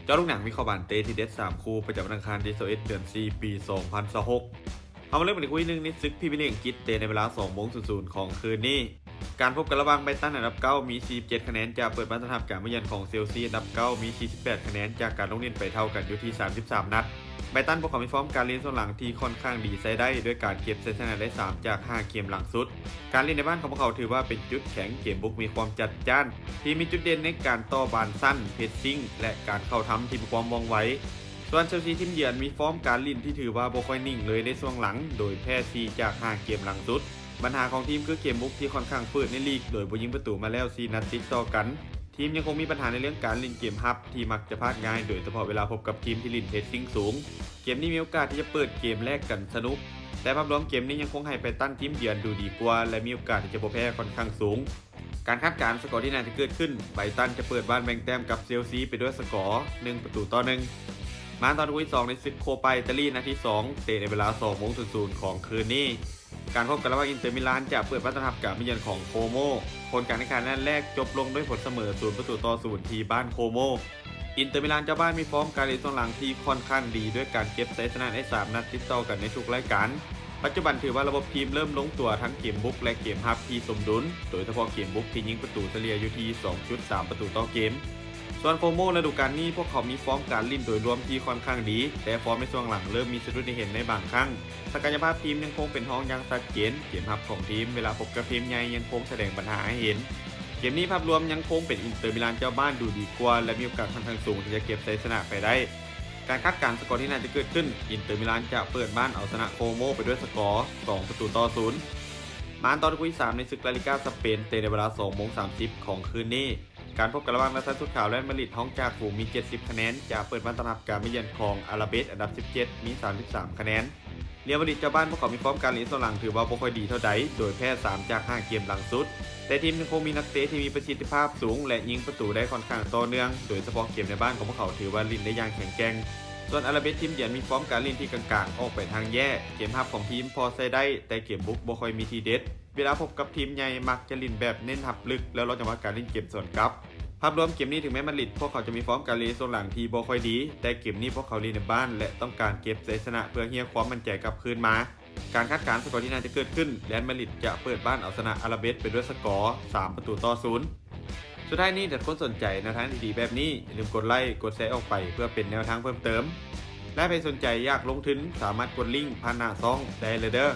ເຈາະລູກໜັງວິເຄາະບານເຕະທີເດັດສາມຄູ່ ປະຈຳວັນອັງຄານທີຊາວເອັດ ເດືອນສີ່ ປີສອງພັນຊາວຫົກ. ເຮົາມາເລີ່ມກັນທີ່ຄູ່ທີໜຶ່ງ ໃນສຶກພຣີເມຍລີກອັງກິດ ເຕະໃນເວລາສອງໂມງສູນສູນຂອງຄືນນີ້. ການພົບກັນລະຫວ່າງໄບຣຕັນອັນດັບເກົ້າມີສີ່ສິບເຈັດຄະແນນ ຈະເປີດບ້ານຕ້ອນຮັບການມາເຢືອນຂອງເຊລຊີອັນດັບເກົ້າມີສີ່ສິບແປດຄະແນນ ຈາກການລົງຫຼິ້ນໄປເທົ່າກັນຢູ່ທີ່ສາມສິບສາມນັດ. ໄບຣຕັນພວກເຂົາມີຟອມການຫຼິ້ນຊ່ວງຫຼັງທີ່ຄ່ອນຂ້າງດີໃຊ້ໄດ້ ດ້ວຍການເກັບໄຊຊະນະໄດ້ສາມຈາກຫ້າເກມຫຼັງສຸດ. ການຫຼິ້ນໃນບ້ານຂອງພວກເຂົາຖືວ່າເປັນຈຸດແຂງ, ເກມບຸກມີຄວາມຈັດຈ້ານ, ທີມມີຈຸດເດັ່ນໃນການຕໍ່ບານສັ້ນ, ເພຣດຊິງ ແລະ ການເຂົ້າທຳທີ່ມີຄວາມວ່ອງໄວ. ສ່ວນເຊລຊີທີມເຢືອນມີຟອມການຫຼິ້ນທີ່ຖືວ່າບໍ່ຄ່ອຍນິ່ງເລີຍໃນຊ່ວງຫຼັງ ໂດຍແພ້ສີ່ຈາກຫ້າເກມຫຼັງສຸດ. ບັນຫາຂອງທີມຄືເກມບຸກທີ່ຄ່ອນຂ້າງຝືດໃນລີກ ໂດຍບໍ່ຍິງປະຕູມາແລ້ວສີ່ນັດຕິດຕໍ່ກັນ. ທີມຍັງຄົງມີບັນຫາໃນເລື່ອງການຫຼິ້ນເກມຮັບທີ່ມັກຈະພາດງ່າຍ ໂດຍສະເພາະເວລາພົບກັບທີມທີ່ຫຼິ້ນເພຣດຊິງສູງ. ເກມນີ້ມີໂອກາດທີ່ຈະເປີດເກມແລກກັນສະໜຸກ, ແຕ່ພາບລວມເກມນີ້ຍັງຄົງໃຫ້ໄບຣຕັນທີມເຢືອນດູດີກວ່າ ແລະ ມີໂອກາດທີ່ຈະບໍ່ແພ້ຄ່ອນຂ້າງສູງ. ການຄາດການສະກໍທີ່ໜ້າຈະເກີດຂຶ້ນ, ໄບຣຕັນຈະເປີດບ້ານແບ່ງແຕ້ມກັບເຊລຊີໄປດ້ວຍສະກໍໜຶ່ງປະຕູຕໍ່ໜຶ່ງ. ມາຕອນຄູ່ທີສອງ ໃນສຶກໂຄປາອິຕາລີນັດທີສອງ ເຕະໃນເວລາສອງໂມງສູນສູນຂອງຄືນນີ້. ການພົບກັນລະຫວ່າງອິນເຕີມິລານຈະເປີດບ້ານຕ້ອນຮັບການມາເຢືອນຂອງໂຄໂມ. ຜົນການແຂ່ງຂັນນັດແລກຈົບລົງດ້ວຍຜົນສະເໝີສູນປະຕູຕໍ່ສູນທີ່ບ້ານໂຄໂມ. ອິນເຕີມິລານເຈົ້າບ້ານມີຟອມການຫຼິ້ນຊ່ວງຫຼັງທີ່ຄ່ອນຂ້າງດີ ດ້ວຍການເກັບໄຊຊະນະໄດ້ສາມນັດຕິດຕໍ່ກັນໃນທຸກລາຍການ. ປັດຈຸບັນຖືວ່າລະບົບທີມເລີ່ມລົງຕົວທັງເກມບຸກ ແລະ ເກມຮັບທີ່ສົມດຸນ, ໂດຍສະເພາະເກມບຸກທີ່ຍິງປະຕູສະເລ່ຍຢູ່ທີ່ສອງຈຸດສາມປະຕູຕໍ່ເກມ. ສ່ວນໂຄໂມ ລະດູການນີ້ພວກເຂົາມີຟອມການຫຼິ້ນໂດຍລວມທີ່ຄ່ອນຂ້າງດີ, ແຕ່ຟອມໃນຊ່ວງຫຼັງເລີ່ມມີສະດຸດໃຫ້ເຫັນໃນບາງຄັ້ງ. ສັກກະຍະພາບທີມຍັງຄົງເປັນຮອງຢ່າງຊັດເຈນ, ເກມຮັບຂອງທີມເວລາພົບກັບທີມໃຫຍ່ຍັງຄົງສະແດງບັນຫາໃຫ້ເຫັນ. ເກມນີ້ພາບລວມຍັງຄົງເປັນອິນເຕີມິລານເຈົ້າບ້ານດູດີກວ່າ ແລະ ມີໂອກາດຄ່ອນຂ້າງສູງທີ່ຈະເກັບໄຊຊະນະໄປໄດ້. ການຄາດການສະກໍທີ່ໜ້າຈະເກີດຂຶ້ນ, ອິນເຕີມິລານຈະເປີດບ້ານເອົາຊະນະໂຄໂມໄປດ້ວຍສະກໍສອງປະຕູຕໍ່ສູນ. ມາຕອນຄູ່ທີສາມ ໃນສຶກລາລີກາສະເປນ ເຕະໃນເວລາສອງໂມງສາມສິບຂອງຄືນນີ້. ການພົບກັນລະຫວ່າງນັກຊານຊຸດຂາວແລະມາດຣິດ ຮອງຈາກຝູງມີເຈັດສິບຄະແນນ ຈະເປີດບ້ານຕ້ອນຮັບການມາເຢືອນຂອງອາລາເບດອັນດັບສິບເຈັດມີສາມສິບສາມຄະແນນ. ເຣຍມາດຣິດເຈົ້າບ້ານພວກເຂົາມີຟອມການຫຼິ້ນຊ່ວງຫຼັງຖືວ່າບໍ່ຄ່ອຍດີເທົ່າໃດ ໂດຍແພ້ສາມຈາກຫ້າເກມຫຼັງສຸດ, ແຕ່ທີມຍັງຄົງມີນັກເຕະທີ່ມີປະສິດທິພາບສູງ ແລະ ຍິງປະຕູໄດ້ຄ່ອນຂ້າງຕໍ່ເນື່ອງ, ໂດຍສະເພາະເກມໃນບ້ານຂອງພວກເຂົາຖືວ່າຫຼິ້ນໄດ້ຢ່າງແຂງແກ່ງ. ສ່ວນອາລາເບດທີມເຢືອນມີຟອມການຫຼິ້ນທີ່ກາງໆ ອອກໄປທາງແຍ່, ເກມຮັບຂອງທີມພໍໃຊ້ໄດ້ ແຕ່ເກມບຸກບໍ່ຄ່ອຍມີທີເດັດ. ເວລາພົບກັບທີມໃຫຍ່ມັກຈະຫຼິ້ນແບບເນັ້ນຮັບເລິກ ແລ້ວລໍຈັງຫວະການຫຼິ້ນເກມສວນກັບ. ພາບລວມເກມນີ້ ເຖິງແມ່ນມາດຣິດພວກເຂົາຈະມີຟອມການຫຼິ້ນຊ່ວງຫຼັງທີ່ບໍ່ຄ່ອຍດີ, ແຕ່ເກມນີ້ພວກເຂົາຫຼິ້ນໃນບ້ານ ແລະ ຕ້ອງການເກັບໄຊຊະນະເພື່ອຮຽກຄວາມໝັ້ນໃຈກັບຄືນມາ. ການຄາດການສະກໍທີ່ໜ້າຈະເກີດຂຶ້ນ, ເຣຍມາດຣິດຈະເປີດບ້ານເອົາຊະນະອາລາເບດໄປດ້ວຍສະກໍສາມປະຕູຕໍ່ສູນ. ສຸດທ້າຍນີ້ ຖ້າຄົນສົນໃຈແນວທາງດີໆແບບນີ້, ຢ່າລືມກົດໄລ, ກົດແຊອອກໄປເພື່ອເປັນແນວທາງເພີ່ມເຕີມ. ແລະ ໃຜສົນໃຈຢາກລົງທຶນ, ສາມາດກົດລິ້ງຜ່ານໜ້າຊ່ອງໄດ້ເລີຍເດີ້.